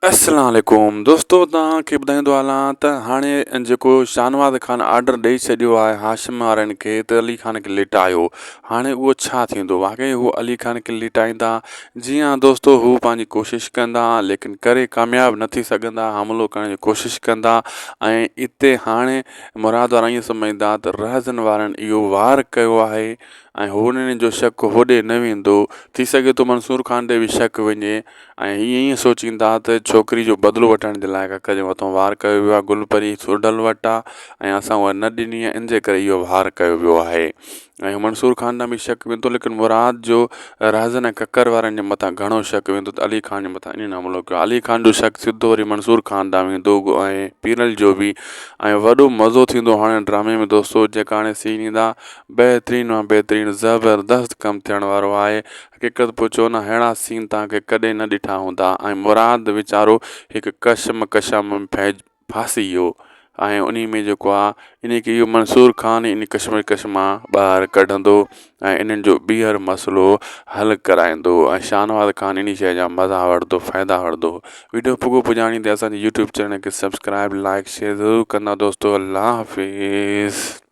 السلام عليڪم دوستو توهان کي ٻڌائيندو هلان ته هاڻي جيڪو شاهنواز خان آرڊر ڏئي ڇڏيو آهي هاشم وارن کي ته علي خان کي لٽايو هاڻي اهو ڇا ٿيندو واقعي هو علي خان کي لٽائيندا جي ها دوستو هو پنهنجي ڪوشش ڪندا ليڪن ڪري ڪامياب نه ٿي سگهندا حملو ڪرڻ جي ڪوشش ڪندا ۽ اتي هاڻي مراد وارا ائين سمجهندا ته رهزن وارن اهو وار ڪيو آهي ۽ هنن جو شڪ هوڏي نه ويندو ٿي سگهي ٿو منصور خان تي به شڪ وڃي ۽ هي ائين سوچيندا ته ڇوڪري جو بدلو وٺڻ جي لاء ڪڪ جي مٿان وار ڪيو ويو آهي، گل پري سوڍل وٽ آهي ۽ اسان اها نه ڏني آهي ان جي ڪري اهو وار ڪيو ويو آهي ۽ منصور خان ڏانهن به شڪ ويندو ليڪن مراد جو رهزن ۽ ڪڪر وارن جي مٿان گهڻو شڪ ويندو ته علي خان جي مٿان انهن حملو ڪيو آهي علي خان جو شڪ سڌو وري منصور خان ڏانهن ويندو ۽ پيرل جو به ۽ وڏو مزو ٿيندو هاڻي ڊرامي ۾ دوستو جيڪا هاڻي سين ايندا بهترين مان بهترين زبردست ڪم ٿيڻ وارو آهي حقيقت پڇو نه ههڙا سين توهان کي ڪڏهن نه ڏٺا هوندا ۽ مراد ويچارو هڪ ڪشمڪش ۾ ڦاسي ويو ۽ انهي ۾ جيڪو آ انهي کي اهو منصور خان انهي ڪشمڪش مان ٻاهر ڪڍندو ۽ انهن جو ٻيهر مسئلو حل ڪرائيندو ۽ شاهنواز خان انهي شيء جا مزا وٺندو فائدا وٺندو وڊيو پڳو پڄاڻي تي اسان جي يوٽيوب چينل کي سبسڪرائب لائڪ شيئر ضرور ڪندا دوستو الله حافظ.